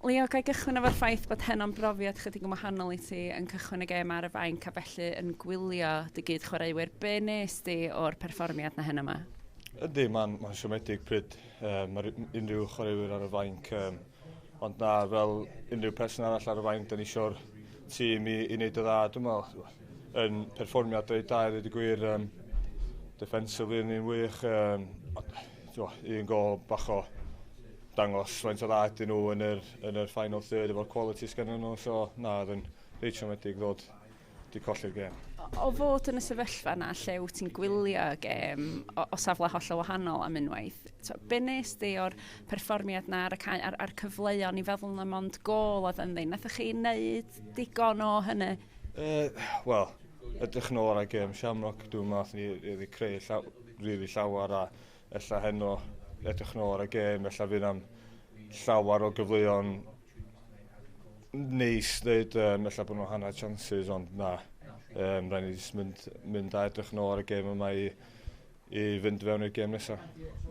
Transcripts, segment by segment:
Leo, ga i gychwyn efo'r ffaith bod heno'n brofiad chydig yn wahanol i ti yn cychwyn y gêm ar y fainc a felly yn gwylio dy gyd chwaraewyr. Be nes di o'r perfformiad na heno yma? Yndi, mae'n ma siomedig pryd mae unrhyw chwaraewyr ar y fainc. Ond na, fel unrhyw person arall ar y fainc, da ni eisiau'r tîm i wneud y dda. Dwi'n meddwl, yn perfformiad reit da i ddweud y gwir. Defensively yn wych. Un gol bach o dangos faint o dda ydyn nhw yn yr final third efo'r quality sgennyn nhw. So, na, oedd yn reit siomedig ddod di colli'r gêm. O fod yn y sefyllfa yna lle wyt ti'n gwylio y gêm o safle hollol wahanol am unwaith, so, be nes di o'r perfformiad na ar y cae, ar cyfleon i feddwl na mond gôl oedd ynddi? Nathoch chi wneud digon o hynny? Wel, edrych nôl ar y gêm Shamrock, dwi'n meddwl ni wedi creu really llawer a ella heno edrych nôl ar y gêm, ella fydd am llawer o gyfleon neis dweud, ella bod nhw'n hanner chances, ond na, rhaid ni jyst mynd a edrych nôl ar y gêm yma i fynd fewn i'r gêm nesaf.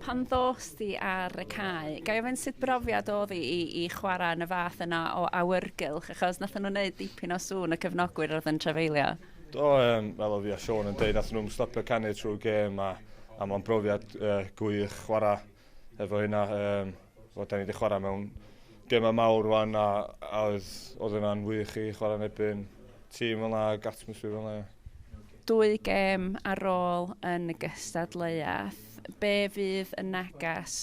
Pan ddos di ar y cae, ga i ofyn sut brofiad oedd hi i chwarae yn y fath yna o awyrgylch, achos nathon nhw wneud dipyn o sŵn y cefnogwyr oedd yn trafeilio? Do, fel o fi a Sean yn dweud, nathon nhw'n stopio canu trwy'r gêm a mae'n brofiad gwych chwarae efo hynna. Fod da ni wedi chwarae mewn gemau mawr wan a oedd yna'n wych i chwarae yn erbyn tîm fel yna ac atmosffer fel yna. Dwy gêm ar ôl yn y gystadleuaeth. Be fydd y neges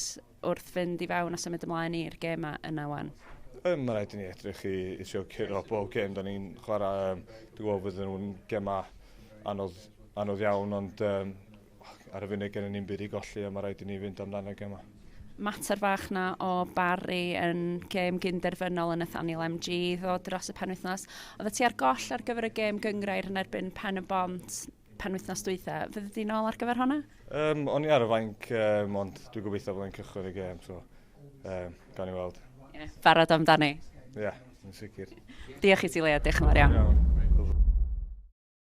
wrth fynd i fewn a symud ymlaen i'r gêma yna wan? Mae rhaid i ni edrych i trio curo bob gêm da ni'n chwarae. Dwi'n gwybod fydden nhw'n gema anodd, anodd iawn, ond ar y funud gen ni'n byd i golli a mae rhaid i ni fynd amdano gema. Mater fach na o Barry yn gêm gynderfynol yn Nathaniel MG ddod dros y penwythnos. Oedd ti ar goll ar gyfer y gêm gyngrair yn erbyn Pen y Bont penwythnos dwytha. Fyddi di nôl ar gyfer hwnna? O'n i ar y fainc, ond dwi'n gobeithio bod yn cychwyn y gêm, so gawn ni weld. Yeah, barod amdani? Ie, yeah, yn sicr. Diolch i ti, Leo, diolch yn fawr iawn. Iawn.